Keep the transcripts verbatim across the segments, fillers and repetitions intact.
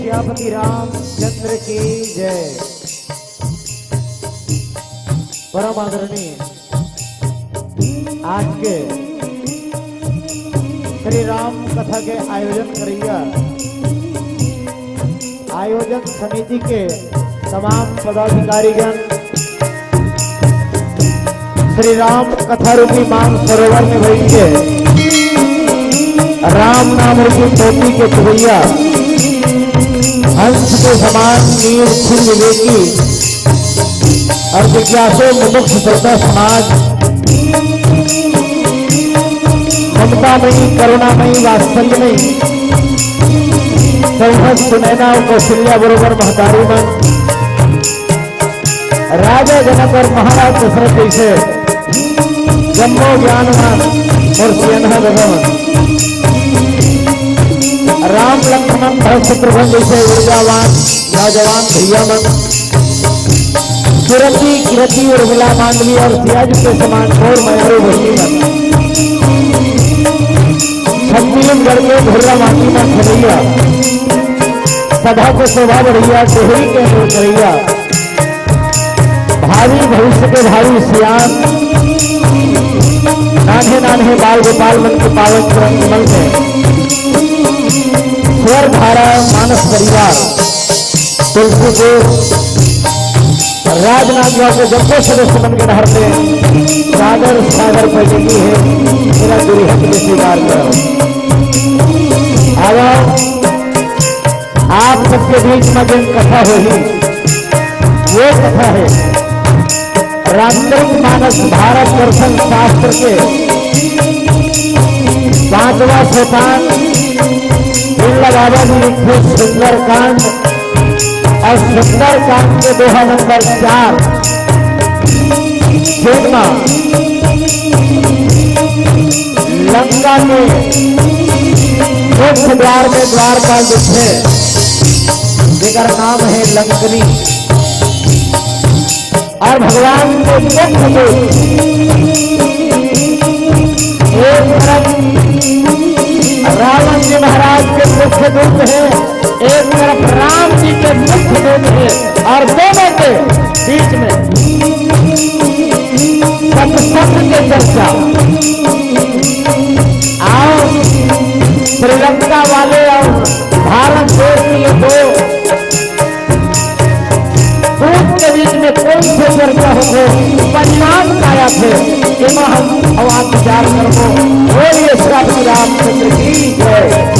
सियापति रामचंद्र की जय। परम आदरणीय आज के श्री राम कथा के आयोजन करैया आयोजन समिति के तमाम पदाधिकारीगण, श्री राम कथा रूपी मान सरोवर में बैठ के राम नाम रूपी पोथी के चुवैया, हंस के समान नीर सिंह विवेकी और जिज्ञासु मुमुक्ष श्रोता समाज, ममतामयी, करुणामयी, वात्सल्यमयी, सरहद सुनैना और कौशल्या बरोबर महतारी मन, राजा जनक और महाराज दशरथ जैसे जम्मो ज्ञानवान और सियनहा गगन, राम लक्ष्मण भरत शत्रुघ्न जैसे ऊर्जावान नौजवान भैया मन, सुरति किरति उर्मिला मांडवी और सियाज के समान और मयारू बहिनी मन, छत्तीसगढ़ के भुर्रा माटी में खेलैया, सभा के शोभा बढ़ैया, डेहरी के मोर करैया, भावी भविष्य के भावी सियान, नान्हे नान्हे बाल गोपाल मन के पावन चरण कमल में स्वर धारा मानस परिवार तुलसीपुर राजनांदगांव के जम्मो सदस्य मन के डहर से सादर सादर प्रकृति हे मेरा गुरु हित के स्वीकार करो। आवा आप सबके बीच में जिन कथा होही, वो कथा हे रामचरित मानस भारत दर्शन शास्त्र के पांचवा सोपान बिरला बाबा जी लिखे सुंदरकांड और सुंदरकांड के दोहा नंबर चार, जेमा लंका के मुख्य द्वार में द्वारपाल दिखे, जेकर नाम हे लंकनी। और भगवान के मुख्य दूत, एक तरफ रावण जी महाराज के मुख्य दूत हे, एक तरफ राम जी के मुख्य दूत हे, और दोनों के बीच में सत्संग के चर्चा। आओ, श्रीलंका वाले और भारत देश के ये दो दूत के बीच में कौन से चर्चा होथे, परिणाम का आथे, एमा हम अउ आप विचार करबो। बोलिए श्री रामचंद्र की जय।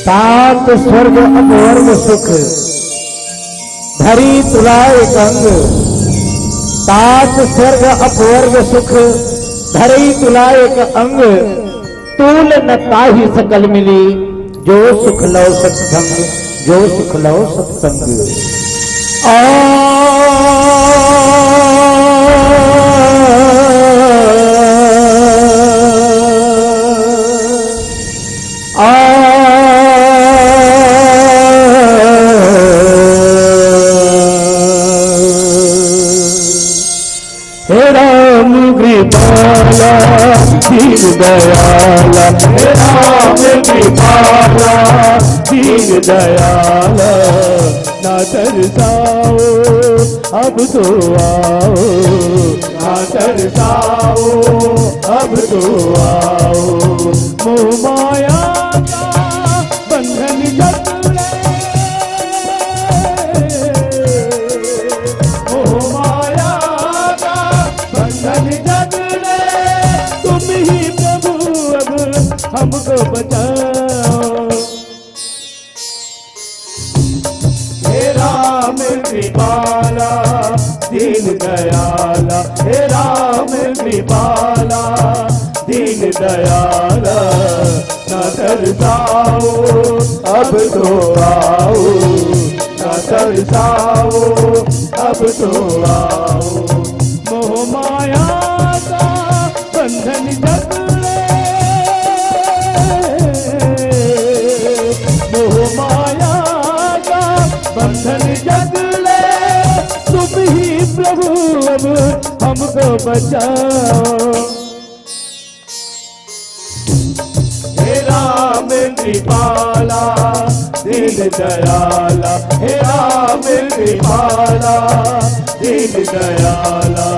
सात स्वर्ग अपवर्ग सुख, धरी तुला एक अंग। सात स्वर्ग अपवर्ग सुख, धरी तुला एक अंग। तूल न ताहि सकल मिली, जो सुख लव सत्संग, जो सुख लव सत्संग। आ, आ, हे राम कृपाला दीन दयाला, हे राम कृपाला, दीन दयाला, ना तरसाओ, अब तो आओ, ना तरसाओ, अब तो आओ। मोह माया का बंधन जग ले, मोह माया का बंधन जग ले, तुम ही प्रभु अब हमको बचाओ। हे राम कृपाला, दीन दयाला, हे राम कृपाला, दीन दयाला, ना तरसाओ, अब तो आओ, ना तरसाओ, अब तो आओ। मोह माया का बंधन जग ले, मोह माया का बंधन जग ले, तुम ही प्रभु अब हमको बचाओ। हे राम कृपाला, दीन दयाला, हे राम कृपाला, दीन दयाला।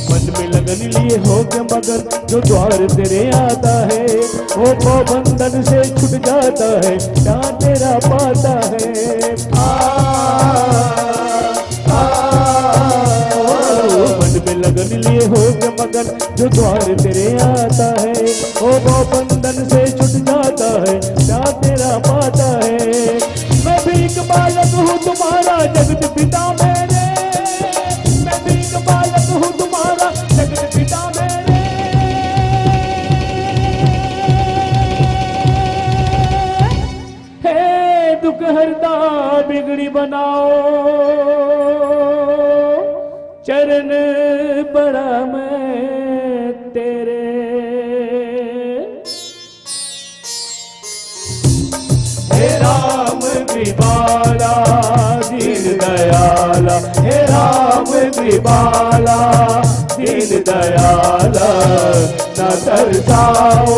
मन में लगन लिए हो के मगन, जो द्वार तेरे आता है, वो पाप बंधन से छूट जाता है, प्यार तेरा पाता है। आ, आ, ओ, मन में लगन लिए हो के मगन, जो द्वार तेरे आता है, वो पाप बंधन से छूट जाता है, प्यार तेरा पाता है। मैं भी एक बालक हूँ तुम्हारा, जगत पिता मेरे। मैं भी एक बालक हूँ तुम्हारा, जगत पिता मेरे। हे दुख हरता, बिगड़ी बनाओ, चरण पड़ा मैं तेरे। हे राम कृपाला, दीन दयाला, हे राम कृपाला, दीन दयाला, ना तरसाओ,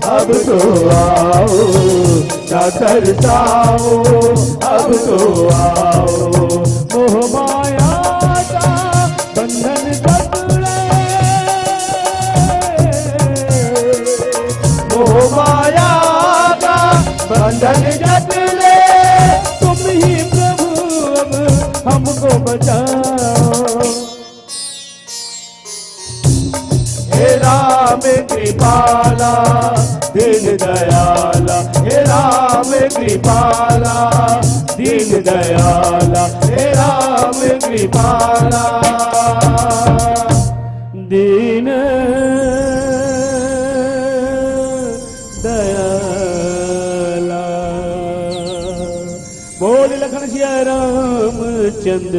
अब तो आओ, ना तरसाओ, अब तो आओ। मोह माया का बंधन जग ले, मोह माया का बंधन जग ले, तुम ही प्रभु अब हमको बचाओ। हे राम कृपाला, दीन दयाला, हे राम कृपाला, दीन दयाला, हे राम कृपाला, दीन दयाला। बोल लखन सिया रामचंद्र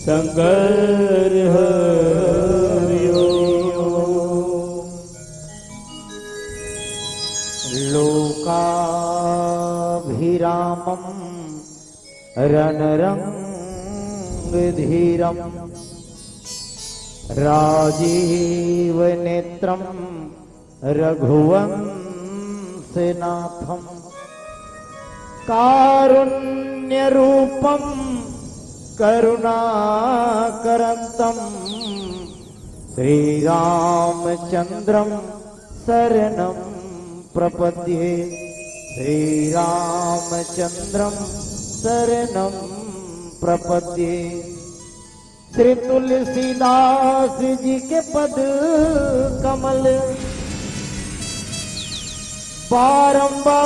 शंकर हरिओ। लोकाभिरामं रणरंगधीरं राजीवनेत्रं रघुवंशनाथं कारुण्यरूपं करुणाकरन्तं श्रीरामचन्द्रं शरणं प्रपद्ये। श्रीरामचन्द्रं शरणं प्रपद्ये। श्री तुलसीदास जी के पद कमल बारंबार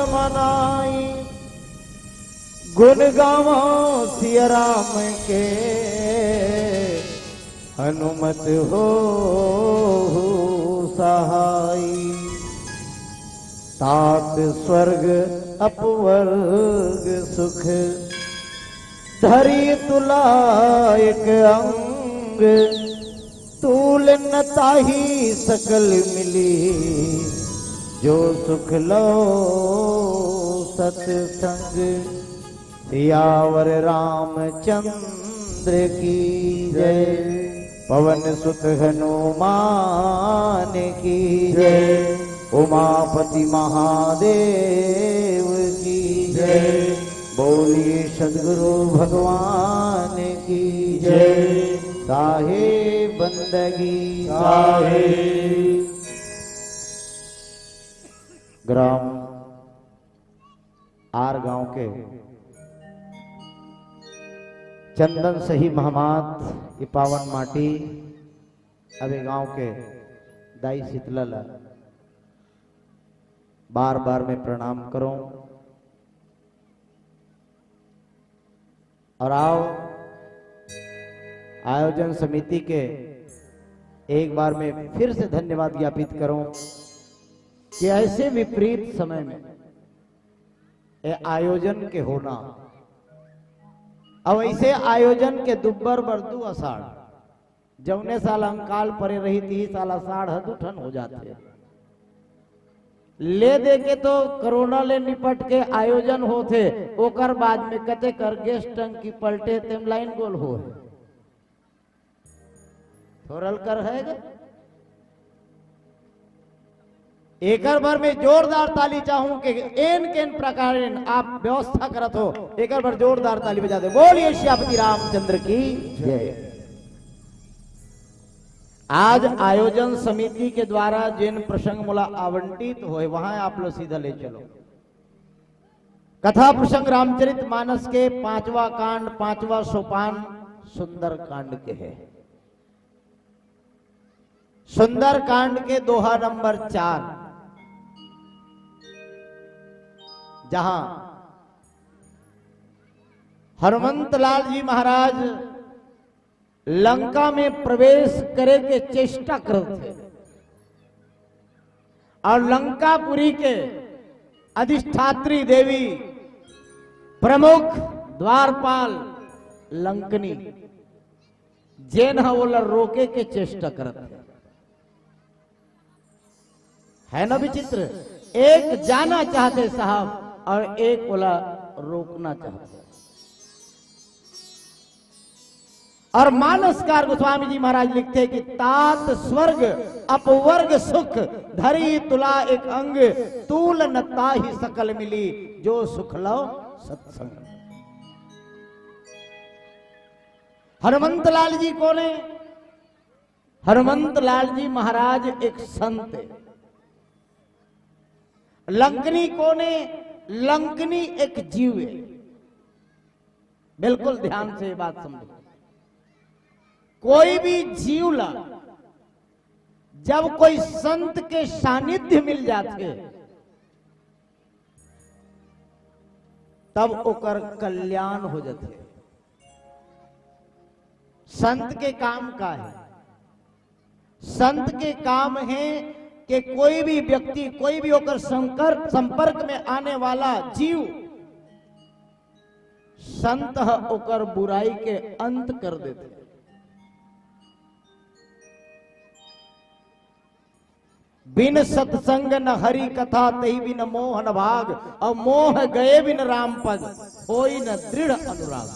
मनाई, गुण गावो सिया राम के, हनुमत हो सहाई। तात स्वर्ग अपवर्ग सुख, धरी तुला एक अंग। तूल न ताही सकल मिली, जो सुख लो सत्संग। सियावर रामचंद्र की जय, पवन सुत हनुमान की जय, उमापति महादेव की जय, बोलिए सदगुरु भगवान की जय। साहेब बंदगी साहेब। ग्राम आर गांव के चंदन सही महमात ये पावन माटी, अब ये गांव के दाई शीतला ला बार बार में प्रणाम करो। और आओ, आयोजन समिति के एक बार में फिर से धन्यवाद ज्ञापित करो कि ऐसे विपरीत समय में ये आयोजन के होना, अब ऐसे आयोजन के दुब्बर बर दू आषाढ़, जौने साल अंकाल परे रही, तिही साल आषाढ़ ह दू ठन हो जाथे। ले दे के तो कोरोना ले निपट के आयोजन होथे, ओकर बाद में कते कर गैस टंकी पलटे, तेम लाइन गोल हो। थोरल कर है ग। एकर बर में जोरदार ताली चाहूं कि एन केन प्रकारेन आप व्यवस्था करत हो, एकर बर जोरदार ताली बजा दे। बोलिए सियापति रामचंद्र की जय। आज आयोजन समिति के द्वारा जेन प्रसंग मोला आवंटित होए, वहां आप लोग सीधा ले चलो। कथा प्रसंग रामचरित मानस के पांचवा कांड, पांचवा सोपान सुंदर कांड के है। सुंदर कांड के दोहा नंबर चार, जहां हनुमंत लाल जी महाराज लंका में प्रवेश करे के चेष्टा करत हे और लंकापुरी के अधिष्ठात्री देवी, प्रमुख द्वारपाल लंकनी, जेन ह ओला रोके के चेष्टा करत हे। है ना विचित्र? एक जाना चाहते साहब और एक ओला रोकना चाहते। और मानसकार गोस्वामी जी महाराज लिखते कि तात स्वर्ग अपवर्ग सुख, धरी तुला एक अंग, तूल न ताहि सकल मिली, जो सुख लो सत्संग। हनुमंत लाल जी कौन है? हनुमंत लाल जी महाराज एक संत है। लंकनी कौन है? लंकनी एक जीव है। बिल्कुल ध्यान से ये बात समझो। कोई भी जीव ला जब कोई संत के सानिध्य मिल जाथे, तब ओकर कल्याण हो जाथे। संत के काम का है? संत के काम है कि कोई भी व्यक्ति, कोई भी ओकर संकर-, संपर्क में आने वाला जीव, संत ह ओकर बुराई के अंत कर देथे। बिन सत्संग न हरि कथा, तही बिन मोह न भाग, और मोह गए बिन राम पद, होई न दृढ़ अनुराग।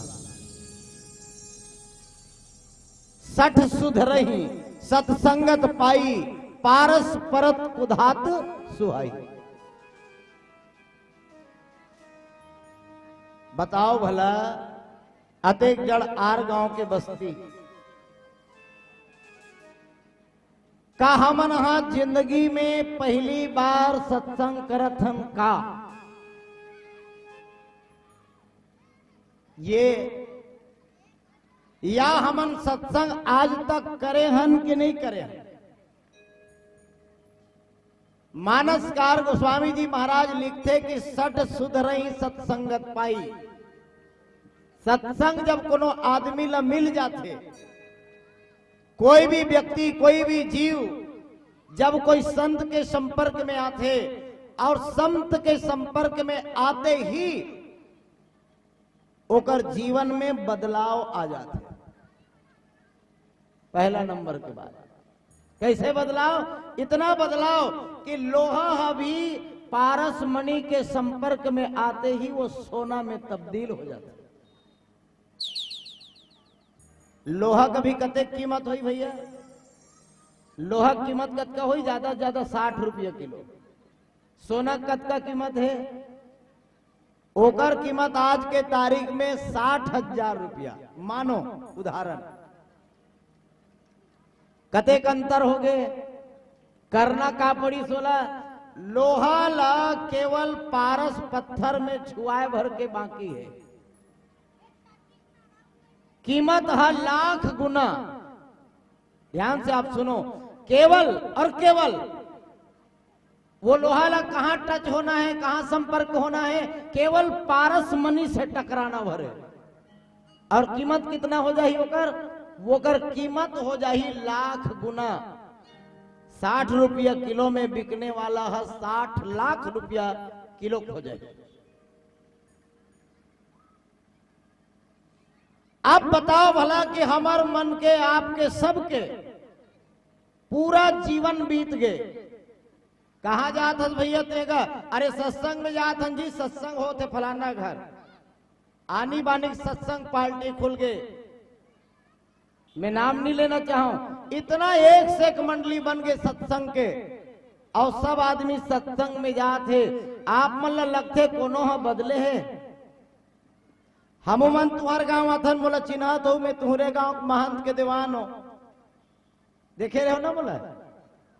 सठ सुध रही सत्संगत पाई, पारस परत कुधात सुहाई। बताओ भला, अतेक जड़ आर गांव के बस्ती, का हमन हा जिंदगी में पहली बार सत्संग करत हन का? ये, या हमन सत्संग आज तक करे हन कि नहीं करे हन? मानसकार गोस्वामी जी महाराज लिखथे कि "सठ सुधरई सत्संगत पाई।" सत्संग जब कोनो आदमी ला मिल जाथे, कोई भी व्यक्ति, कोई भी जीव जब कोई संत के संपर्क में आथे और संत के संपर्क में आते ही ओकर जीवन में बदलाव आ जाथे। पहला नंबर के बात, कैसे बदलाव? इतना बदलाव कि लोहा ह भी पारस मणि के संपर्क में आते ही वो सोना में तब्दील हो जाता। लोहा का भी कतेक कीमत होई भैया? लोहा कीमत कतका होई? ज्यादा से ज्यादा साठ रुपया किलो। सोना कतका कीमत है? ओकर कीमत आज के तारीख में साठ हजार रुपया। मानो उदाहरण, कतेक अंतर हो गए। करना का पड़ी सोला? लोहा ला केवल पारस पत्थर में छुआए भर के बाकी है। कीमत ह लाख गुना। ध्यान से आप सुनो, केवल और केवल वो लोहा ला कहां टच होना है, कहां संपर्क होना है? केवल पारस मणि से टकराना भरे। और कीमत कितना हो जाही ओकर? ओकर कीमत हो जाही लाख गुना। साठ रुपया किलो में बिकने वाला ह साठ लाख रुपया किलो हो जाही। अब बताओ भला कि हमर मन के, आपके, सबके पूरा जीवन बीत गए। कहाँ जात हस भैया तें गा? अरे सत्संग में जात हन जी, सत्संग होत हे फलाना घर। आनी बानी सत्संग पार्टी खुल गए, मैं नाम नहीं लेना चाहूं, इतना एक से एक मंडली बन गए सत्संग के, और सब आदमी सत्संग में जात हे। आप मन ला लगथे कोनो ह बदले हे? हमो मन तुहर गांव आथन, मोला चिन्हत हो, मैं तुहरे गांव के महंत के देवान हो। देखे रहो ना मोला,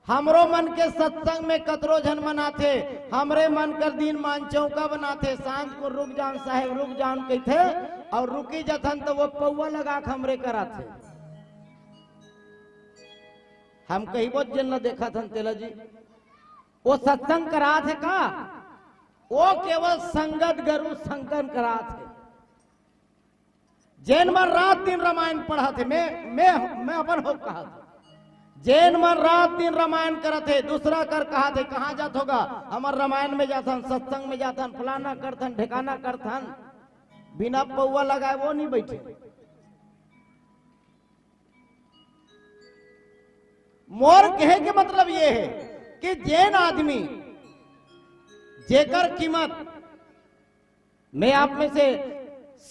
हमरो मन के सत्संग में कतरो झन मन आथे, हमरे मन कर दिन मान चौका बनाथे, सांझ को "रुक जान साहेब, रुक जान" कहिथे, और रुकी जथन तो वो पौवा लगा के हमरे कराथे। हम कहिबो जेन ला देखत हन तेला जी, वो सत्संग करात हे का? वो केवल संगत गरु संगन करात हे। जेन मन रात दिन रामायण पढ़त हे, मैं, मैं, मैं अपन हो कहत हूं। जेन मन रात दिन रामायण करत हे, दूसरा कर कहत हे, "कहां जात हो गा?" "हमर रामायण में जाथन, सत्संग में जाथन, फलाना करथन, ढेकाना करथन।" बिना पौवा लगाए वो नहीं बैठे। मोर कहे के मतलब ये हे कि जेन आदमी, जेकर कीमत, मैं आप में से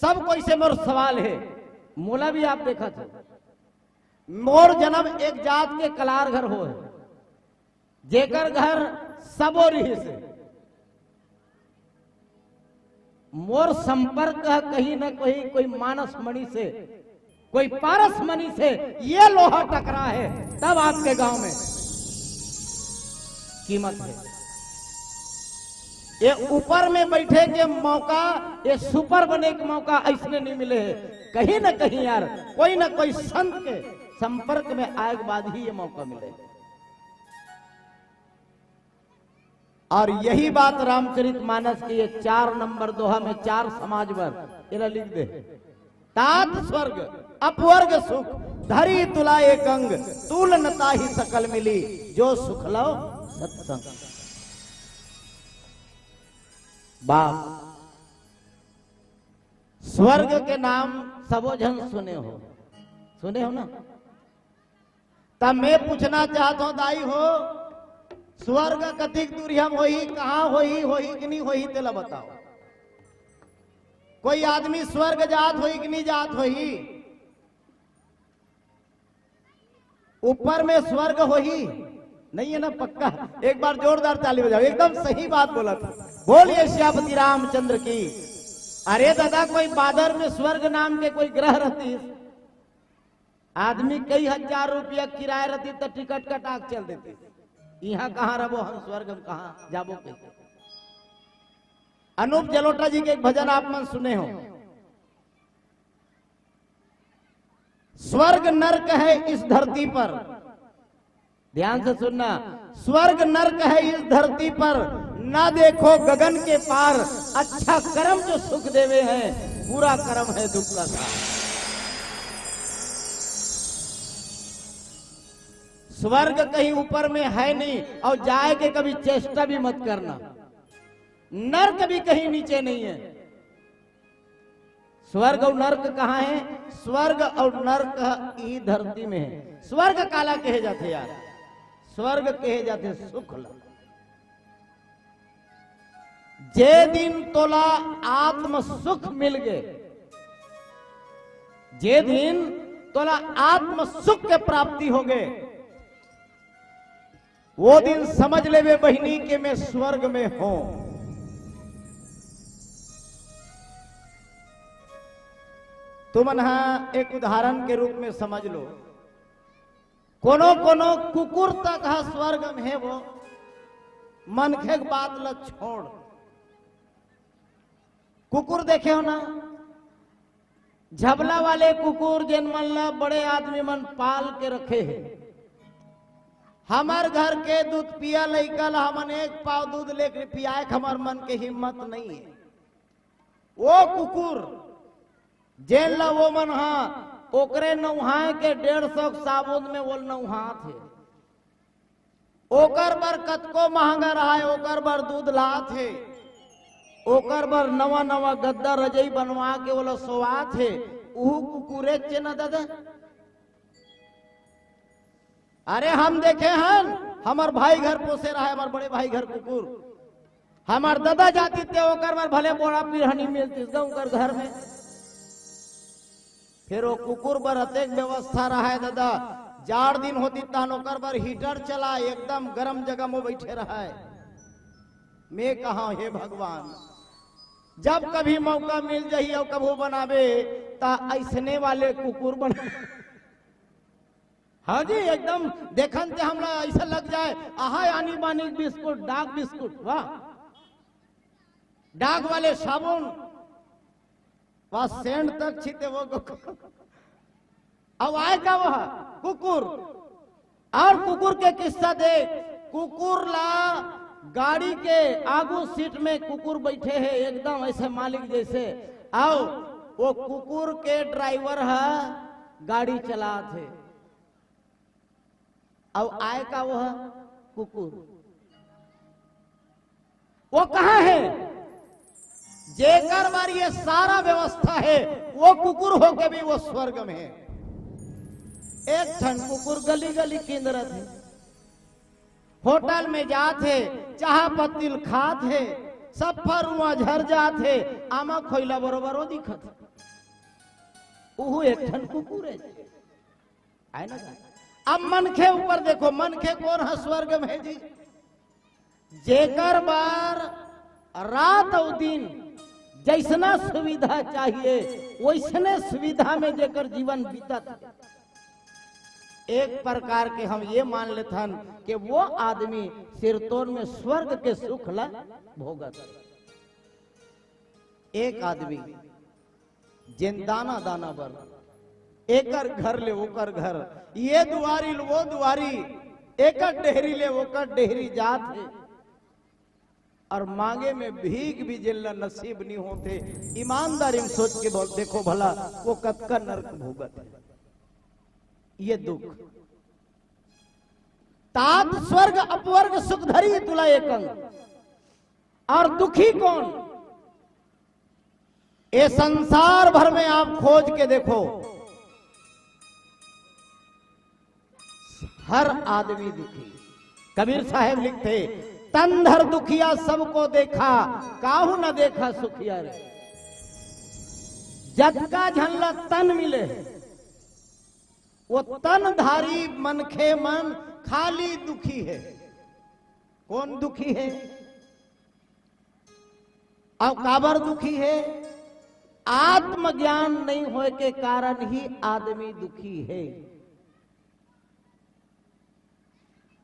सब कोई से मोर सवाल हे, मोला भी आप देखत हो, मोर जन्म एक जात के कलार घर हो हे, जेकर घर सबो रिहिस हे। मोर संपर्क ह कहीं न कहीं कोई मानस मणि से, कोई पारस मणि से ये लोहा टकरा हे, तब आपके गांव में कीमत हे। ये ऊपर में बैठे के मौका, ये सुपर बने के मौका अइसने नहीं मिले हे। कहीं न कहीं यार, कोई न कोई संत के संपर्क में आए के बाद ही ये मौका मिले। और यही बात रामचरित मानस के ये चार नंबर दोहा में चार समाज बर एला लिख दे। तात स्वर्ग अपवर्ग सुख, धरी तुला एक अंग, तूल न ताहि सकल मिली, जो सुख लव सत्संग। बाप, स्वर्ग के नाम सबो झन सुने हो, सुने हो ना? तब मैं पूछना चाहत हूं, दाई हो, स्वर्ग कतिक दूरिहा म होही, कहां होही, होही कि नहीं होही, तेला बताओ। कोई आदमी स्वर्ग जात होही कि नहीं जात होही? ऊपर में स्वर्ग होही? नहीं हे ना, पक्का? एक बार जोरदार ताली बजाओ, एकदम सही बात बोलत हे। बोलिए सियापति रामचंद्र की। अरे दादा, कोई बादर में स्वर्ग नाम के कोई ग्रह रहतिस, आदमी कई हजार रुपया किराया रहतिस त टिकट कटा के चल देतिस। इहां कहां रहबो हम, स्वर्ग में कहां जाबो कहिके। अनूप जलोटा जी के एक भजन आप मन सुने हो, स्वर्ग नरक है इस धरती पर। ध्यान से सुनना, स्वर्ग नरक है इस धरती पर, ना देखो गगन के पार। अच्छा कर्म जो सुख देवे हैं, बुरा कर्म है दुख का सार। स्वर्ग कहीं ऊपर में है नहीं, और जाए के कभी चेष्टा भी मत करना। नरक भी कहीं नीचे नहीं है। स्वर्ग और नरक कहाँ है? स्वर्ग और नरक ई धरती में है। स्वर्ग काला कहे जाथे यार? स्वर्ग कहे जाथे सुख ला। जे दिन तोला आत्म सुख मिल गए, जे दिन तोला आत्म सुख के प्राप्ति हो गए, वो दिन समझ लेवे बहिनी के मैं स्वर्ग में हूं। तुमन हा एक उदाहरण के रूप में समझ लो, कोनो कोनो कुकुर तक हा स्वर्ग में हे, वो मनखे के बात ल छोड़। कुकुर देखे हो ना, झबला वाले कुकुर जेन मन ला बड़े आदमी मन पाल के रखे हे। हमर घर के दूध पिया लइका ला हमन एक पाव दूध लेके पियाए के हमर मन के हिम्मत नहीं है। वो कुकुर जेन ला वो मन हा ओकरे नउहाए के डेढ़ सौ के साबुन में वो नउहात हे। ओकर बर कतको महंगा रहाय, ओकर बर दूध लात हे, ओकर बर नवा नवा गद्दा रजई बनवा के ओला सोवात हे, उहू कुकुरे चे न ददा। अरे हम देखे हन, हमर भाई घर पोसे रहाय, हमर बड़े भाई घर कुकुर, हमर ददा जाती ते ओकर बर भले बोरा पिरहनी मिलतीस गा ओकर घर में। फिर वो कुकुर बर अतेक व्यवस्था रहाय ददा, जाड़ दिन होती तहन ओकर बर हीटर चला, एकदम गरम जगह में बैठे रहाय। मैं कहा हे भगवान, जब कभी मौका मिल जाही और कभू बनाबे, ता ऐसने वाले कुकुर बना। हाँ जी, एकदम देखन ते हमला ऐसा लग जाए, आहा, आनी बानी बिस्कुट, डाक बिस्कुट, वाह, डाक वाले साबुन, वाह, सेंट तक छीते वो को। अब आए का वह कुकुर, और कुकुर के किस्सा दे। कुकुर ला गाड़ी के आगू सीट में कुकुर बैठे हे, एकदम ऐसे मालिक जैसे। आओ, वो कुकुर के ड्राइवर हा गाड़ी चलात हे। अब आए का वह कुकुर, वो कहाँ है? जेकर बर ये सारा व्यवस्था है, वो कुकुर होके भी वो स्वर्ग में है। एक ठन कुकुर गली गली किंदरत है, होटल में जात है, चाह पत्ती ल खात है, सब फरुआ झर जात है, आमा खोइला बरोबर वो दिखत है। उहू एक ठन कुकुर है। आए ना? अब मनखे ऊपर देखो, मनखे कोन ह स्वर्ग में है जी? जेकर बर रात अउ दिन जैसना सुविधा चाहिए, वैसने सुविधा में जेकर जीवन बीतत हे। एक प्रकार के हम ये मान लेथन कि वो आदमी सिरतोन में स्वर्ग के सुख ला भोगत हे। एक आदमी जेन दाना दाना बर एकर घर ले ओकर घर, ये दुआरी ले वो दुआरी, एकर डेहरी ले ओकर डेहरी जात हे, और मांगे में भीख भी जेन ला नसीब नहीं होते। ईमानदारी में सोच के बोल, देखो भला वो कतका नरक भोगत हे। ये दुख। तात स्वर्ग अपवर्ग सुख धरी तुला एकंग। और दुखी कौन? ये संसार भर में आप खोज के देखो, हर आदमी दुखी। कबीर साहेब लिखथे, "तन धर दुखिया सबको देखा, काहू न देखा सुखिया रे।" जतका झन ला तन मिले हे, वो तनधारी मनखे मन खाली दुखी हे। कोन दुखी हे? अउ काबर दुखी हे? आत्मज्ञान नहीं होय के कारण ही आदमी दुखी हे।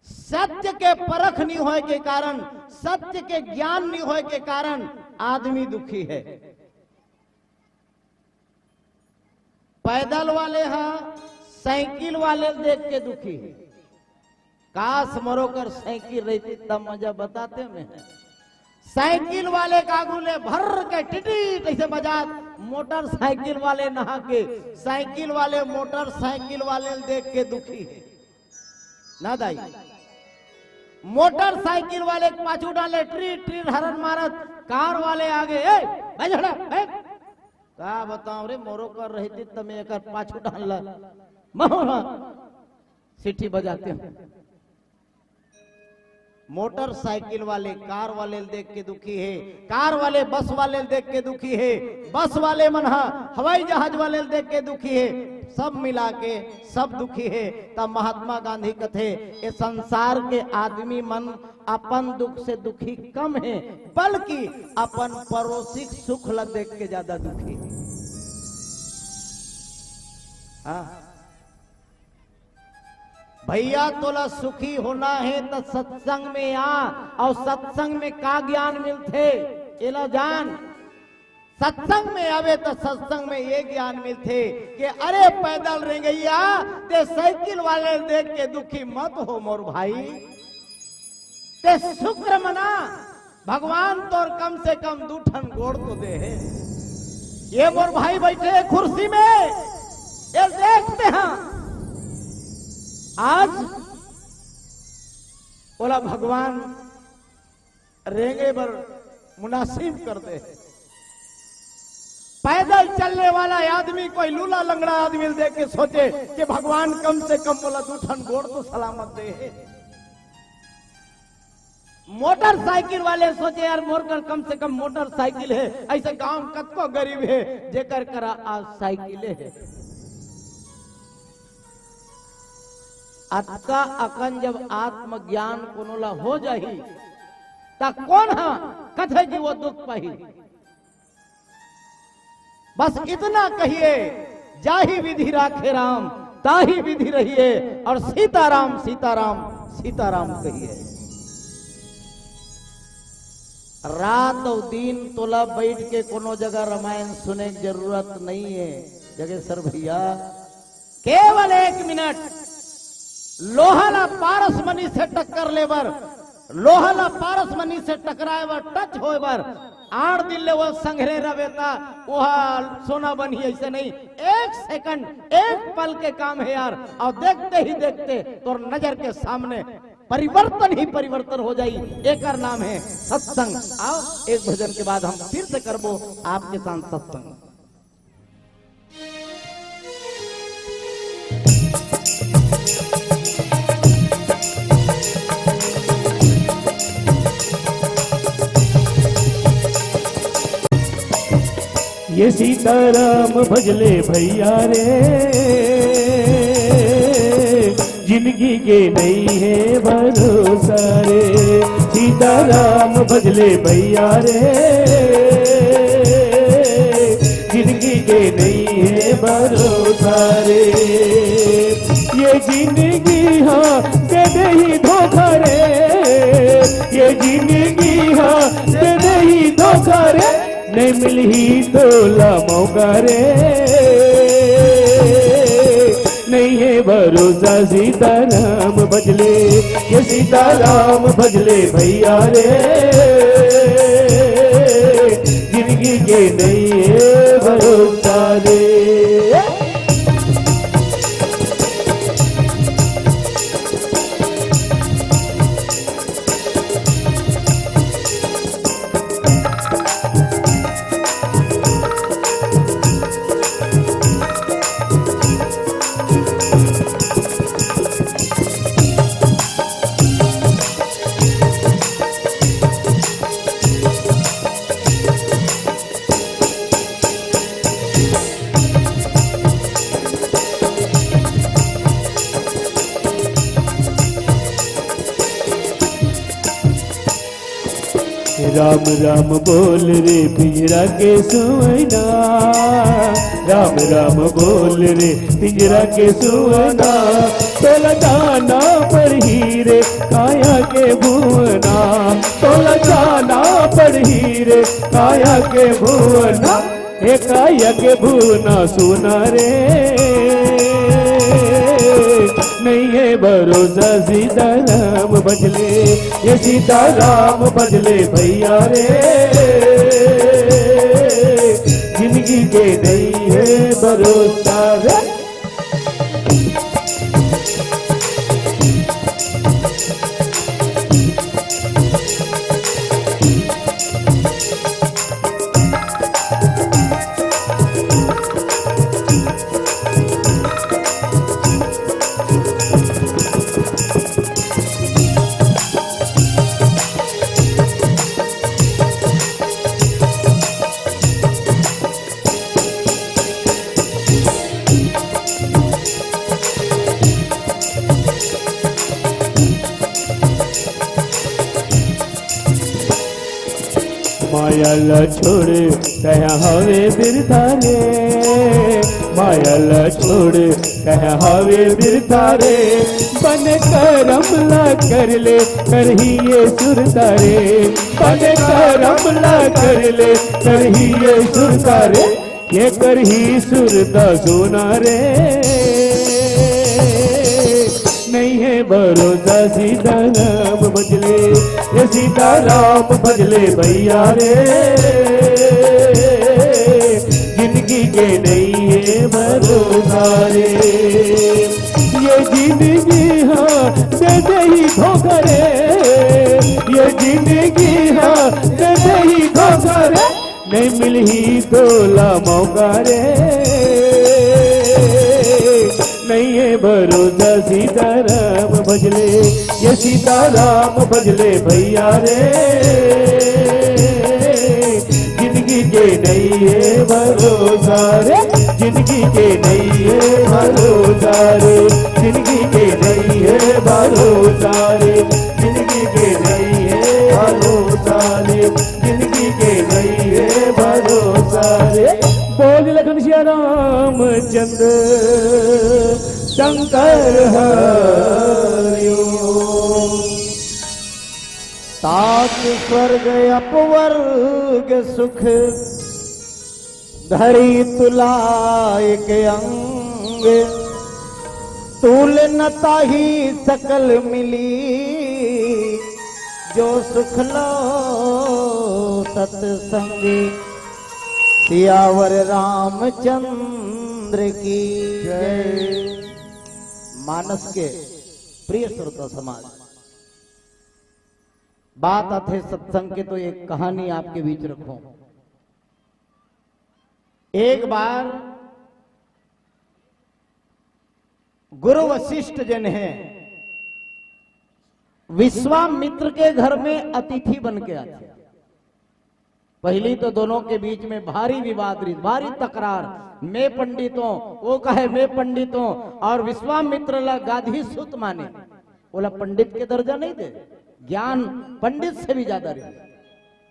सत्य के परख नहीं होय के कारण, सत्य के ज्ञान नहीं होय के कारण आदमी दुखी हे। पैदल वाले हा साइकिल वाले देख के दुखी हे। काश मोरो कर साइकिल रहती तब मजा बताते मैं। साइकिल वाले कागू ले भर के टिटी ऐसे बजात, मोटरसाइकिल वाले नहा के, साइकिल वाले मोटरसाइकिल वाले ल देख के दुखी हे। ना दाई, मोटरसाइकिल वाले के पाछू डाले ट्री ट्री हरन मारत, कार वाले आगे, "ए, बैठ हड़ा, बैठ।" का बताऊं रे, मोरो कर रहती त मैं एकर पाछू डाल ला। महुआ सीटी बजाते हैं। मोटरसाइकिल वाले कार वाले ल देख के दुखी हे, कार वाले बस वाले ल देख के दुखी हे, बस वाले मन ह हवाई जहाज वाले ल देख के दुखी हे, सब मिला के सब दुखी हे। तब महात्मा गांधी कथे, ये संसार के आदमी मन अपन दुख से दुखी कम हे, बल्कि अपन पड़ोसी के सुख ल देख के ज्यादा दुखी हे। हाँ। भैया, तोला सुखी होना हे त सत्संग में आ, अउ सत्संग में का ज्ञान मिलथे, एला जान। सत्संग में आवे त सत्संग में ये ज्ञान मिलथे कि अरे पैदल रेंगइया, ते साइकिल वाले ल देख के दुखी मत हो मोर भाई, ते शुक्र मना, भगवान तोर कम से कम दू ठन गोड़ तो दे हे। ये मोर भाई बैठे हे कुर्सी में, ये देखते हैं आज ओला भगवान रेंगे बर मुनासिब कर दे हे। पैदल चलने वाला आदमी कोई लूला लंगड़ा आदमी ल देख के सोचे कि भगवान कम से कम मोला दू ठन गोड़ तो सलामत दे हे। मोटरसाइकिल वाले सोचे, "यार, मोर कर कम से कम मोटरसाइकिल हे, ऐसे गांव कतको गरीब हे, जेकर करा आज साइकिले हे।" अतका अकन जब आत्मज्ञान कोनो ला हो जाही, त कोन हा कथे कि वो दुख पाही? बस इतना कहिए, "जाहि विधि राखे राम, ताहि विधि रहिए," और "सीताराम, सीताराम, सीताराम" कहिए। रात अउ दिन तोला बैठ के कोनो जगह रामायण सुने के जरूरत नहीं है, जगेश्वर भैया। केवल एक मिनट, लोहा ला पारस मनी से टक्कर ले बर, लोहा ला पारस मनी से टकराए बर, टच होए बर, आठ दिन ले वो संघरे रवे ता, ओहा सोना बनही, ऐसे नहीं। एक सेकंड, एक पल के काम है यार, और देखते ही देखते तोर नजर के सामने परिवर्तन ही परिवर्तन हो जाई। एकर नाम है सत्संग। आओ, एक भजन के बाद हम फिर से करबो आपके साथ सत्संग। ये सीताराम भजले भैया रे, जिंदगी के नहीं है भरोसा रे। सीताराम भजले भैया रे, जिंदगी के नहीं है भरोसा रे। ये जिंदगी हाँ दे दे ही धोखा रे, ये जिंदगी हाँ दे दे ही धोखा रे। नहीं मिलही तोला मौका रे, नहीं है भरोसा सीताराम भजले, ये सीताराम भजले भैया रे, जिंदगी के नहीं है भरोसा रे। राम राम बोल रे पिंजरा के सुवैना, राम राम बोल रे पिंजरा के सुवैना। तोला जाना पड़ही रे काया के भुवना, तोला जाना पड़ही रे काया के भुवना। हे काया के भुवना सुना रे, नहीं है भरोसा सीताराम भजले, ये सीताराम भजले भैया रे, जिंदगी के नहीं है भरोसा रे। माया ला छोड़ कह हवे बिरथा रे, माया ला छोड़ कह हवे बिरथा रे, बने करम ला कर ले करही ये सुरता रे, बने करम ला कर ले करही ये सुरता रे। ये करही सुरता सोना रे, नहीं है भरोसा सीताराम भजले, ये सीताराम भजले भैया रे, जिंदगी के नहीं है भरोसा रे। ये जिंदगी हाँ दे दे ही धोखा रे, ये जिंदगी हाँ दे दे ही धोखा रे। नहीं मिलही तोला मौका रे, नहीं है भरोसा सीताराम भजले, ये सीताराम भजले भैया रे, जिंदगी के नहीं है भरोसा रे, जिंदगी के नहीं है भरोसा रे, जिंदगी के नहीं है भरोसा रे, जिंदगी के नहीं है भरोसा रे, जिंदगी के नहीं है भरोसा रे। बोल लखन सिया रामचंद्र शंकर हरिओम। तात स्वर्ग अपवर्ग सुख, धरी तुला एक अंग। तूल न ताही सकल मिली, जो सुख लो सतसंग। सियावर रामचंद्र की जय। मानस के प्रिय श्रोता समाज, बात आथे सत्संग के, तो एक कहानी आपके बीच रखूं। एक बार गुरु वशिष्ठ जिन हैं, विश्वामित्र के घर में अतिथि बन के आथे। पहली तो दोनों के बीच में भारी विवाद रही, भारी तकरार। मैं पंडित हूं, वो कहे मैं पंडित हूं, और विश्वामित्र ला गाधी सुत माने। ओला पंडित के दर्जा नहीं दे, ज्ञान पंडित से भी ज्यादा रही,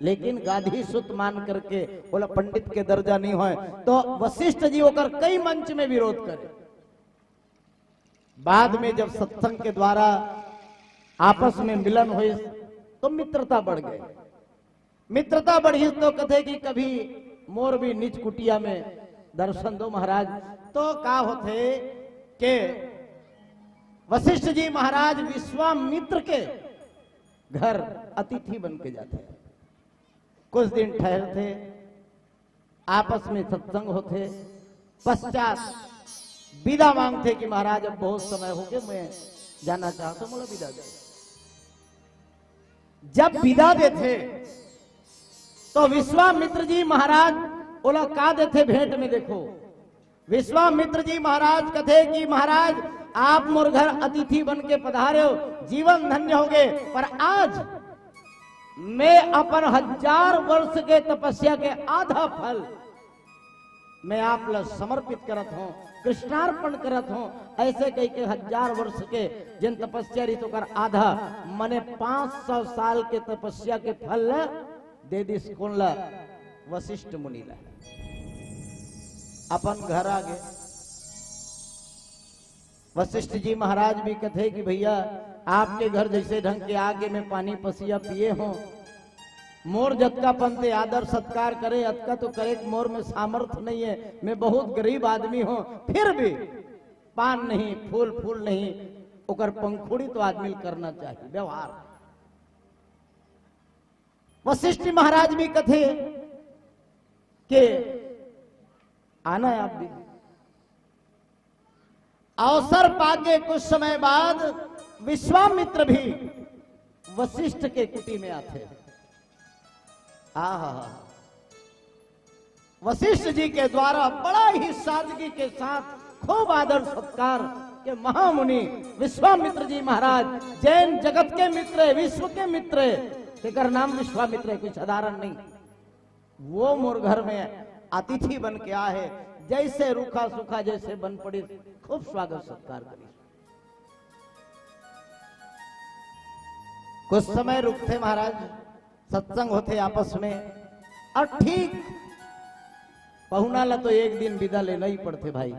लेकिन गाधी सुत मान करके ओला पंडित के दर्जा नहीं होय। तो वशिष्ठ जी ओकर कई मंच में विरोध करे। बाद में जब सत्संग के द्वारा आपस में मिलन होइस, तो मित्रता बढ़ गई। मित्रता बढ़ी तो कथे कि कभी मोर भी निज कुटिया में दर्शन दो महाराज। तो का होथे के वशिष्ठ जी महाराज विश्वामित्र के घर अतिथि बन के जाथे। कुछ दिन ठहरथे, आपस में सत्संग होथे, पश्चात विदा मांगथे कि महाराज, अब बहुत समय हो गए, मैं जाना चाहता हूं, मोला विदा दे। जब विदा देथे, तो विश्वामित्र जी महाराज ओला का देथे भेंट में? देखो, विश्वामित्र जी महाराज कथे कि महाराज, आप मोर घर अतिथि बन के पधारे हो, जीवन धन्य हो गए, पर आज मैं अपन हजार वर्ष के तपस्या के आधा फल मैं आप ला समर्पित करत हूं, कृष्णार्पण करत हूं। ऐसे कह के हजार वर्ष के जिन तपस्या रही, ओकर आधा, मने पांच सौ साल के तपस्या के फल ला दे दिस। कोन ला? वशिष्ठ मुनि ला। अपन घर आ गए। वशिष्ठ जी महाराज भी कथे कि भैया, आपके घर जैसे ढंग के आके मैं पानी पसिया पिए हूं, मोर जतका पंते आदर सत्कार करे, अतका तो करे, मोर में सामर्थ्य नहीं है, मैं बहुत गरीब आदमी हूं, फिर भी पान नहीं, फूल फूल नहीं, ओकर पंखुड़ी तो आदमी ल करना चाहिए व्यवहार। वशिष्ठ महाराज भी कथे के आना है आप भी। अवसर पाके कुछ समय बाद विश्वामित्र भी वशिष्ठ के कुटी में आथे। आहा, वशिष्ठ जी के द्वारा बड़ा ही सादगी के साथ खूब आदर सत्कार के महामुनि विश्वामित्र जी महाराज, जैन जगत के मित्र, विश्व के मित्र, तेकर नाम विश्वामित्र है, कोई साधारण नहीं। वो मोर घर में अतिथि बन के आए हे, जैसे रूखा सूखा जैसे बन पड़ी, खूब स्वागत सत्कार करी। कुछ समय रुकथे महाराज, सत्संग होथे आपस में, और ठीक पहुना ला तो एक दिन विदा लेना ही पड़थे भाई।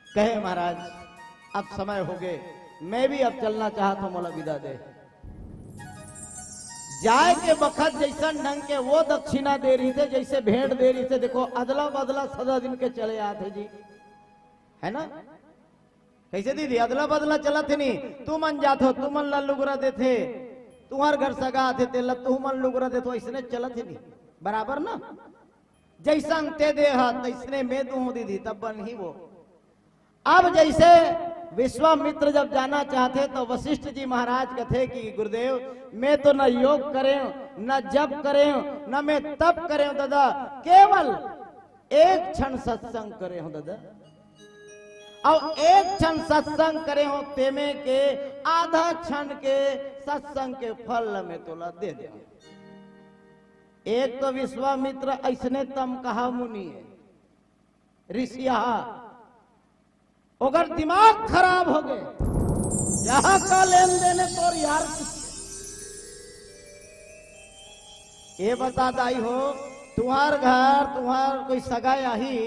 कहे महाराज, अब समय हो गए, मैं भी अब चलना चाहत हूं, मोला विदा दे। जाए के बखत जैसन ढंग के वो दक्षिणा दे रही थे, जैसे भेंट दे रही थे, देखो अदला बदला सदा दिन के चले आते जी, है ना? कैसे दीदी अदला बदला चलत हे नी? तुमन जात हो, तुमन ला लुगरा देथे, तुम्हार घर सगा आथे, तेला तुमन लुगरा देथो, ऐसने चलत हे नी? बराबर ना? जैसन ते दे हा, तैसने मैं दूं दीदी, तब बन ही वो। अब जैसे विश्वामित्र जब जाना चाहते तो वशिष्ठ जी महाराज कथे कि गुरुदेव, मैं तो न योग करे, न जप करे, न मैं तप करे दादा, केवल एक क्षण सत्संग करे हो दादा। और एक क्षण सत्संग करे हो, तेमे के आधा क्षण के सत्संग के फल मैं तोला दे दे। एक तो विश्वामित्र ऐसने तम कहा मुनि है, ऋषिया, ओकर दिमाग खराब हो गए। यहाँ का लेन देन है तोर यार की? ये बता दाई हो, तुम्हार घर, तुम्हार कोई सगाई आही,